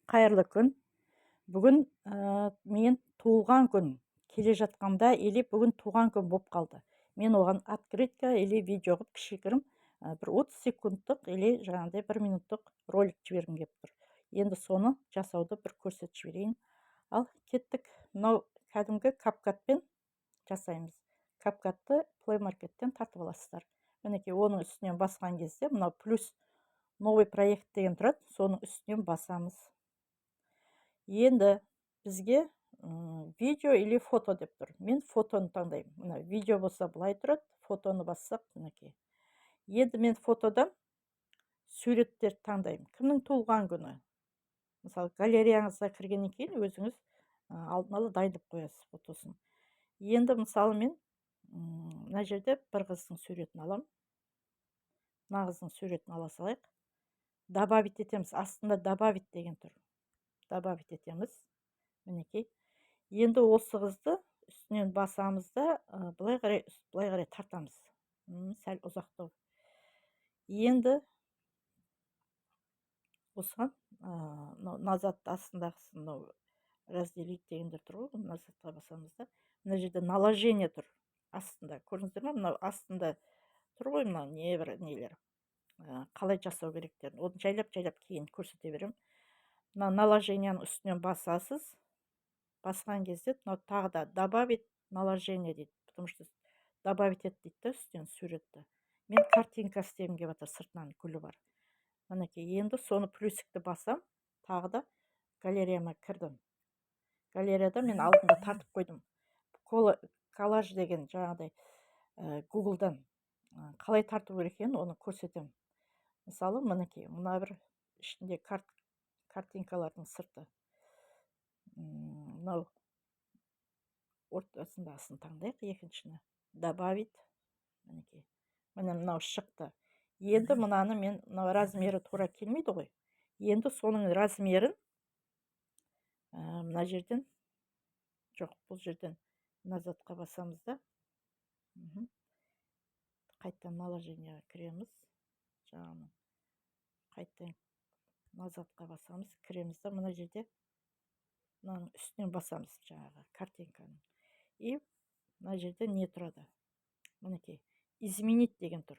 Қайырлы күн! Бүгін мен туылған күн келе жатқанда или бүгін туған күн болып қалды. Мен оған открытка или видео қылып, кішігірім бір 30 секундтық или жаңағыдай бір минуттық ролик жібергім келіп тұр. Енді соны жасауды бір көрсетіп жіберейін. Ал кеттік. Мынау кәдімгі CapCut-пен жасаймыз. CapCut-ты Play Market-тен тартып аласыздар. Мінекей, оның үстінен басқан кезде мынау плюс, новый проект деген тұрады, соның үстінен басамыз. Енді бізге видео или фото деп тұр. Мен фотоны таңдаймын. Мына видео болса, былай тұрады, фотоны бассақ, мінекей. Енді мен фотодан суреттерді таңдаймын. Кімнің туылған күні, мысалы, галереяңызға кіргеннен кейін өзіңіз алдын ала дайындап қоясыз фотосын. Енді, мысалы, мен мына жерде бір қыздың суретін аламын. Мына қыздың суретін ала салайық. Добавить етеміз. Астында «Добавить» деген тұр, добавить етеміз. Мінекей, енді осы қызды үстінен басамыз да, былай қарай, былай қарай тартамыз. Сәл ұзақтау. Енді осыған мынау назад, астындағысы, мынау «Разделить» дегендер тұр ғой, назад қа басамыз да, мына жерде наложение тұр астында, көрдіңіздер ма? Мынау астында тұр ғой, мынау небір нелер, қалай жасау керектерін, оны жайлап жайлап кейін көрсете беремін. Мына наложение ның үстінен басасыз. Басқан кезде мынау тағы да «Добавить наложение» дейді, потому что добавить ет дейді да үстінен суретті. Мен картинка істегім келіп жатыр, сыртынан гүлі бар. Мінекей, енді соны плюсик ті басам. Тағы да галереяма кірдім. Галереяда мен алдында тартып қойдым коллаж деген, жаңағыдай Гуглдан қалай тарту керек екенін, оны көрсетемін. Мысалы, мінекей, мына бір ішінде картинкалардың сырты. Мынау ортасындағысын таңдайық, екіншіні. Добавить. Мінекей, міне, мынау шықты. Енді мынаны мен, мынау размері тура келмейді ғой. Енді соның размерін мына жерден, жоқ, бұл жерден назад қа басамыз да, қайтадан наложение ға кіреміз. Жаңағы қайтадан назад қа басамыз, кіреміз да, мына жерде мынаның үстінен басамыз, жаңағы картинканың. И мына жерде не тұрады? Мінекей, «Изменить» деген тұр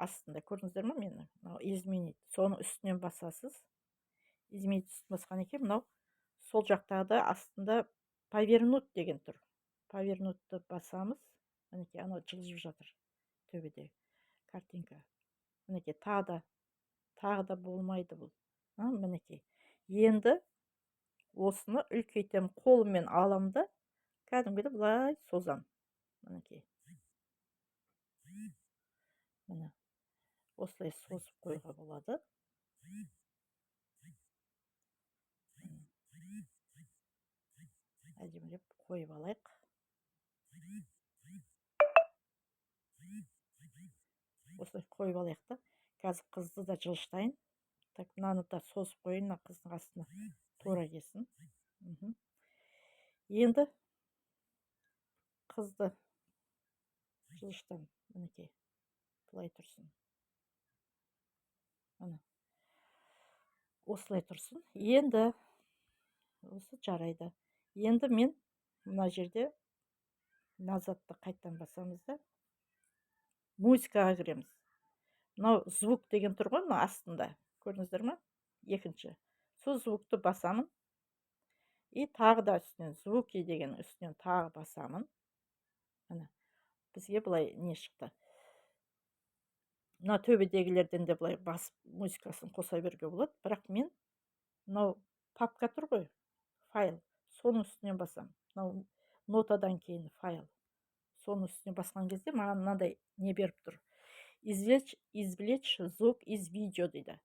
астында, көрдіңіздер ма мені? Мынау «Изменить», соның үстінен басасыз. «Изменить» үстін басқаннан кейін мынау сол жақтағыда астында «Повернуть» деген тұр. «Повернуть» ті басамыз. Мінекей, анау жылжып жатыр төбеде картинка. Мінекей, тағы да, тағы да болмайды бұл. Мінекей, енді осыны үлкейтемін. Қолыммен аламын да, кәдімгідей былай созамын. Мінекей, міне, осылай созып қоюға болады. Әдемілеп қойып алайық. Осылай қойып алайық та, қазір қызды да жылжытайын. Так, мынаны да созып қояйын, мына қыздың астына тура келсін. Енді қызды жылжытамын. Мінекей, былай тұрсын, міне, осылай тұрсын. Енді осы жарайды. Енді мен мына жерде назад ты қайтадан басамыз да, музыкаға кіреміз. Мынау «Звук» деген тұр ғой мына астында, көрдіңіздер ма? Екінші сол звук ты басамын. И тағы да үстінен «Звуки» деген үстінен тағы басамын. Міне, бізге былай не шықты. Мына төбедегілерден де былай басып, музыкасын қоса беруге болады, бірақ мен мынау папка тұр ғой, файл, соның үстінен басамын. Мынау нотадан кейін файл, соның үстіне басқан кезде маған мынандай не беріп тұр: «Извлечь звук из видео» дейді.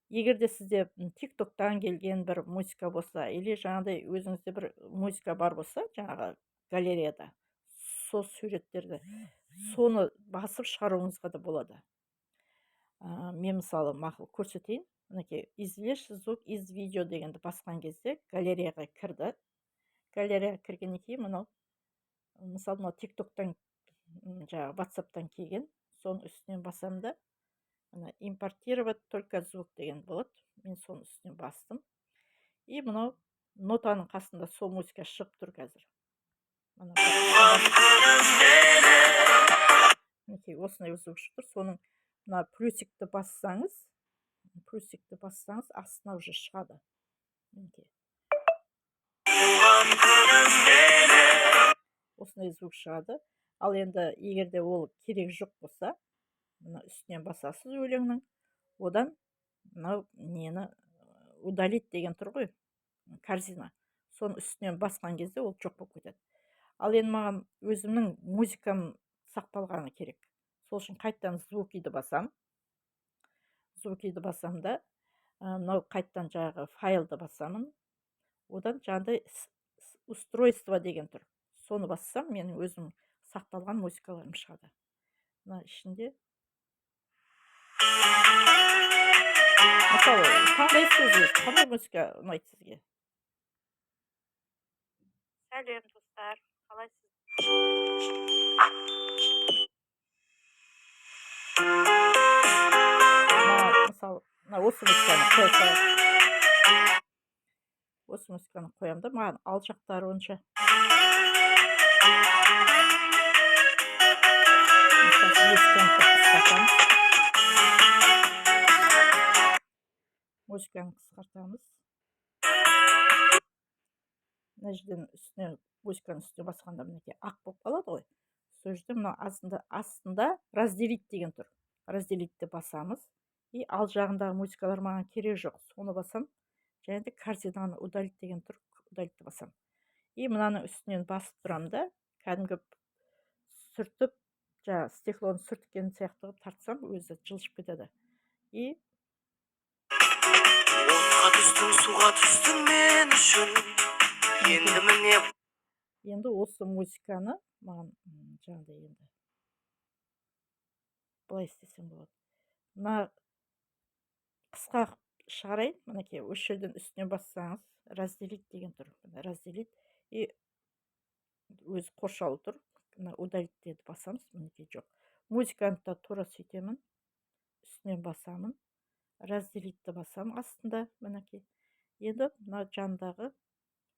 Егер де сізде Тик Токтан келген бір музыка болса или жаңағыдай өзіңізде бір музыка бар болса, жаңағы галереяда сол суреттерді, соны басып шығаруыңызға да болады. Мен, мысалы, мақұл, көрсетейін. Мінекей, «Извлечь звук из видео» дегенді басқан кезде галереяға кірді. Галереяға кіргеннен кейін мынау, мысалы, мынау Тик Токтан, жаңағы Ватсаптан келген, соның үстінен басамын да, мына «Импортировать только звук» деген болады. Мен соның үстіне бастым. И мынау нотаның қасында сол музыка шығып тұр қазір. Мінекей, осындай звук шығып тұр. Соның мына плюсикті бассаңыз, плюсикті бассаңыз, астына уже шығады. Мінекей, осындай звук шығады. Ал енді егер де ол керек жоқ болса, мына үстінен басасыз өлеңнің, одан мынау нені, удалить деген тұр ғой, корзина, соның үстінен басқан кезде ол жоқ болып кетеді. Ал енді маған өзімнің музыкам сақталғаны керек. Сол үшін қайтадан звукиді басам. Звукиді басам да, мынау қайтадан жаңағы файлды басамын. Одан жаңағыдай устройство деген тұр, соны бассам, менің өзім сақталған музыкаларым шығады. Мына ішінде, мысалы, таңдайсыз өзіңіз, қандай музыка ұнайды сізге. Сәлем, достар, қалайсыз? Мына, мысалы, мына осы музыканы қоя саламын. Осы музыканы қоямын да, маған ал жақтары онша. Музыканы қысқартамыз, музыканы қысқартамыз. Мына жерден үстіне, музыканың үстіне басқанда, мінекей, ақ болып қалады ғой. Сол жерде мына астында разделить деген тұр. Разделитьті басамыз. И ал жағындағы музыкалар маған керек жоқ, соны басам. Және де корзинаны удалить деген тұр, удалитьті басам. И мынаның үстінен басып тұрамын да, кәдімгі сүртіп, жаңағы стеклоны сүрткен сияқты қылып тартсам, өзі жылжып кетеді. И Отқа түстің, суға түстің мен үшін. Енді міне. Енді осы музыканы маған жаңағыдай енді былай істесем болады. Мына қысқа қылып шығарайын. Мінекей, осы жерден үстіне бассаңыз, разделить деген тұр. Міне, разделить. И өзі қоршаулы тұр. Мына удалить деді, басамыз. Мінекей, жоқ. Музыканы да тура сөйтемін, үстінен басамын, разделитьті басамын астында. Мінекей, енді мына жанындағы,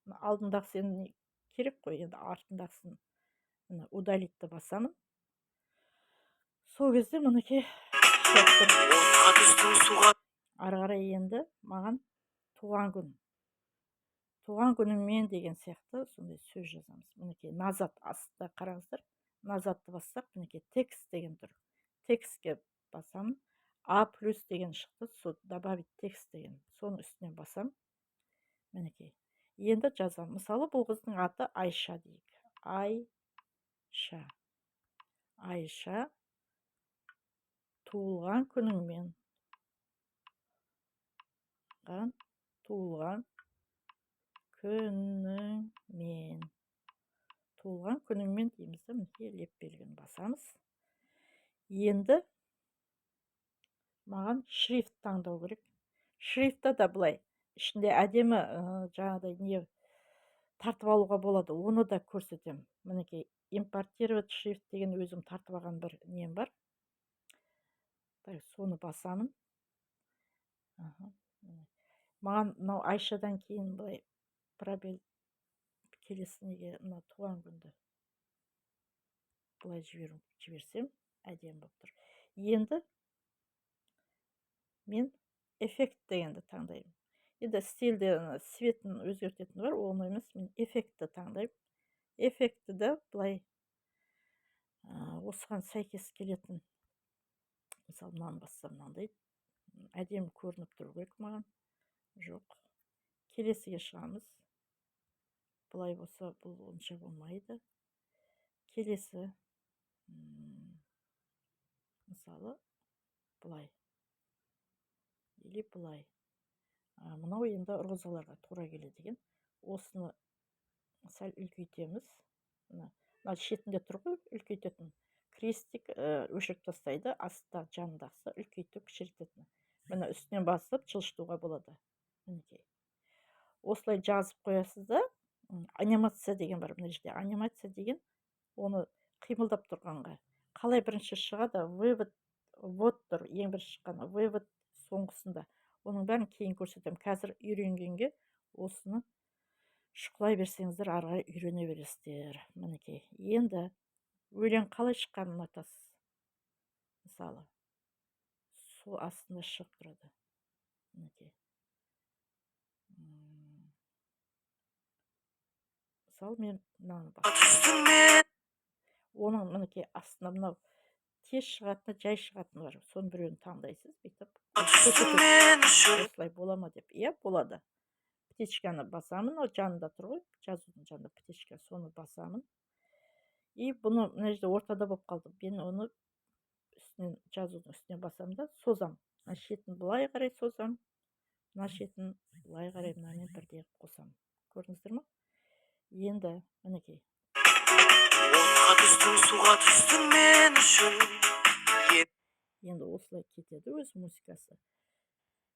мына алдындағысы енді керек қой, енді артындағысын, міне, удалитьті басамын. Сол кезде, мінекей, шығып тұр. Отқа түстің, суға. Ары қарай енді маған туған күн, туған күніңмен деген сияқты сондай сөз жазамыз. Мінекей, назад, астында қараңыздар, назадты бассақ, мінекей, текст деген тұр. Текстке басамын. А плюс деген шықты, сол добавить текст деген, соның үстіне басам. Мінекей, енді жазамын. Мысалы, бұл қыздың аты Айша дейік. Айша, Айша, туылған күніңмен, туылған күніңмен, туылған күніңмен дейміз да, мінекей, леп белгіні басамыз. Енді маған шрифт таңдау керек. Шрифті да былай ішінде әдемі жаңағыдай не тартып алуға болады, оны да көрсетемін. Мінекей, импортировать шрифт деген өзім тартып алған бір нем бар. Так, соны басамын. Аха, міне. Маған мынау Айшадан кейін былай пробел, келесі неге, мына туған күнді былай жіберсем, әдемі болып тұр. Енді мен эффект дегенді таңдаймын. Енді стильде ана цветін өзгертетін бар, оны емес, мен эффектті таңдаймын. Эффектті де былай осыған сәйкес келетін, мысалы, мынаны бассам, мынандай әдемі көрініп тұру керек маған. Жоқ, келесіге шығамыз. Былай болса, бұл онша болмайды. Келесі, мысалы, былай или былай. Мынау енді розаларға тура келеді екен. Осыны сәл үлкейтеміз. Мына шетінде тұр ғой үлкейтетін крестик, өшіріп тастайды. Астында, жанындағысы үлкейтіп, кішірейтетін. Міне, үстінен басып жылжытуға болады. Мінекей, осылай жазып қоясыз да. Анимация деген бар мына жерде. Анимация деген оны қимылдап тұрғанға қалай бірінші шығады. Вывод, вот тұр, ең бірінші шыққан вывод, соңғысында. Оның бәрін кейін көрсетемін. Қазір үйренгенге осыны шұқылай берсеңіздер, ары қарай үйрене бересіздер. Мінекей, енді өлең қалай шыққанын ұнатасыз. Мысалы, сол астында шығып тұрады. Мінекей. Мысалы, мен мынаны Түстің. Оның мінекей астына мынау тез шығатыны, жай шығатыны бар. Соның біреуін таңдайсыз, бүйтіп Түстің мен үшін. Осылай бола ма деп. Иә, болады. Птичканы басамын, ол жанында тұр ғой, жазудың жанында птичка, соны басамын. И бұны мына жерде ортада болып қалды. Мен оны үстінен, жазудың үстіне басамын да созам. Мына шетін былай қарай созам, мына шетін былай қарай мынамен бірдей қылып қосамын. Көрдіңіздер ма? Енді мінекей. Отқа түстің, суға түстің мен үшін. Енді осылай кетеді өз музыкасы.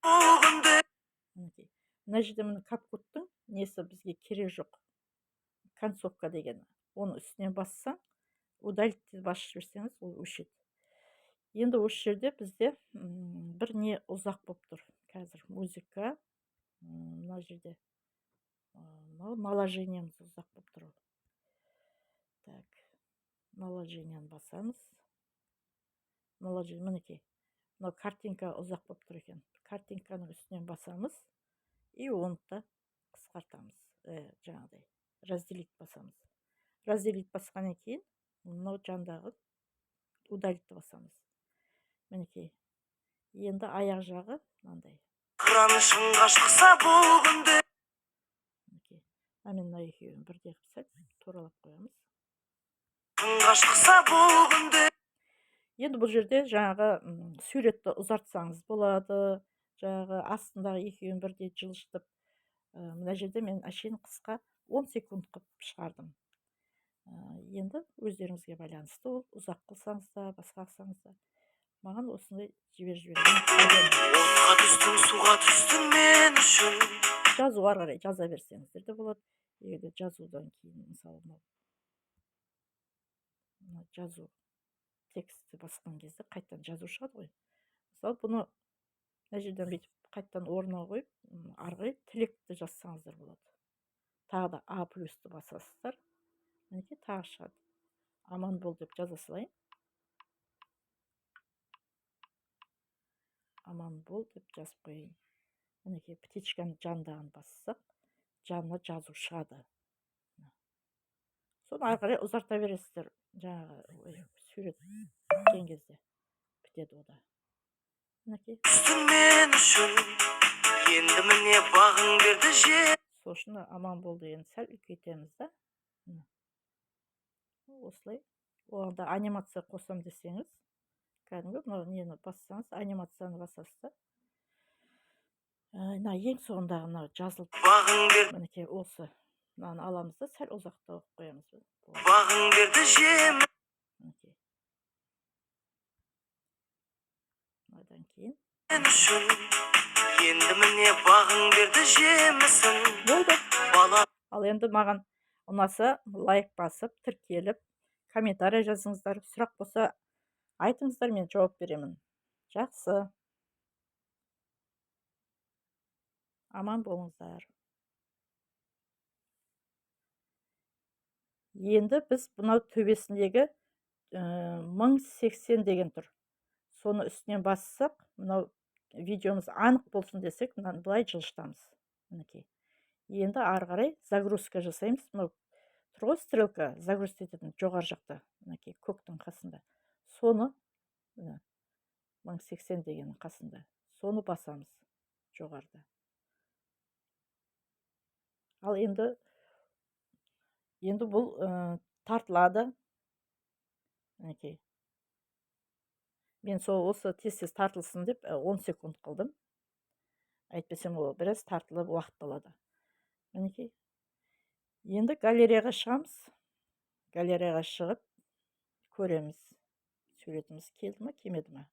Бұл күнде Мінекей. Мына жерде міне CapCut-тың несі бізге керек жоқ. Концовка деген. Оны үстіне бассаң, удалить деп басып жіберсеңіз, ол өшеді. Енді осы жерде бізде бір не ұзақ болып тұр. Қазір музыка, мына жерде мынау наложениеміз ұзақ болып тұр. Так, наложениені басамыз. Наложение, мінекей. Мынау картинка ұзақ болып тұр екен. Картинканың үстінен басамыз и оны да қысқартамыз. Жаңағыдай разделить басамыз. Разделить басқаннан кейін мынау жандағы удалить басамыз. Мінекей. Енді аяқ жағы мынандай. Қыран шыңға шықса бұл күнде. Мінекей. Мына мен мына екеуін бірдей қылып сәл туралап қоямыз. Шыңға шықса бұл күнде. Енді бұл жерде жаңағы суретті ұзартсаңыз болады, жаңағы астындағы екеуін бірдей жылжытып, мына жерде мен әшейін қысқа 10 секунд қылып шығардым. Енді өздеріңізге байланысты, ол ұзақ қылсаңыз да, басқа қылсаңыз да. Маған осындай жіберіп жіберген әдемі. Отқа түстің, суға түстің мен үшін. Жазу ары қарай жаза берсеңіздер де болады. Егер де жазудан кейін, мысалы, мынау жазу текстті басқан кезде қайтадан жазу шығады ғой. Мысалы, бұны мына жерден бүйтіп қайтадан орнына қойып, ары қарай тілекті жазсаңыздар болады. Тағы да А плюсті басасыздар. Мінекей тағы шығады. Аман бол деп жаза салайын. Аман бол деп жазып қояйын. Мінекей птичканың жанындағын бассақ, жанына жазу шығады. Соны ары қарай ұзарта бересіздер. Жаңағы, ой, сурет біткен кезде бітеді о да. Мінекей. Түстің мен үшін. Енді міне бағың берді жер. Сол үшін аман бол деген сәл үлкейтеміз да. Міне. Осылай. Оған да анимация қосам десеңіз, кәдімгі мынау нені бассаңыз, анимацияны басасыз да. Мына ең соңындағы мынау жазылып, Бағың берді. мінекей осы мынаны аламыз да сәл ұзақтау қылып қоямыз. Болады. Бағың берді жем. Мінекей. Мынадан кейін. Мен үшін. Енді міне бағың берді жемісін. Болды. Бала. Ал енді маған ұнаса лайк басып, тіркеліп, комментарий жазыңыздар. Сұрақ болса айтыңыздар, мен жауап беремін. Жақсы. Аман болыңыздар. Енді біз мынау төбесіндегі 1080 деген тұр. Соны үстінен бассақ, мынау видеомыз анық болсын десек, мынаны былай жылжытамыз. Мінекей. Енді ары қарай загрузка жасаймыз. Мынау тұр ғой стрелка, загрузка ететін жоғары жақта, мінекей көктің қасында. Соны міне 1080 дегеннің қасында. Соны басамыз жоғарыда. Ал енді бұл тартылады. Мінекей. Мен сол осы тез-тез тартылсын деп 10 секунд қылдым. Әйтпесем ол біраз тартылып уақыт алады. Мінекей. Енді галереяға шығамыз. Галереяға шығып көреміз. Суретіміз келді ме, келмеді ме?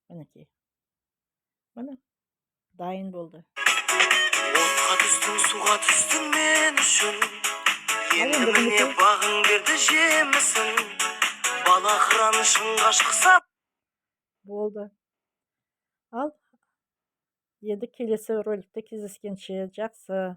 Мінекей. Міне дайын болды. Отқа түстің, суға түстің мен үшін. Ал Енді енді міне мінекей. бағың берді жемісін. Бала қыран шыңға шықса болды. Ал Енді келесі роликте кездескенше, жақсы.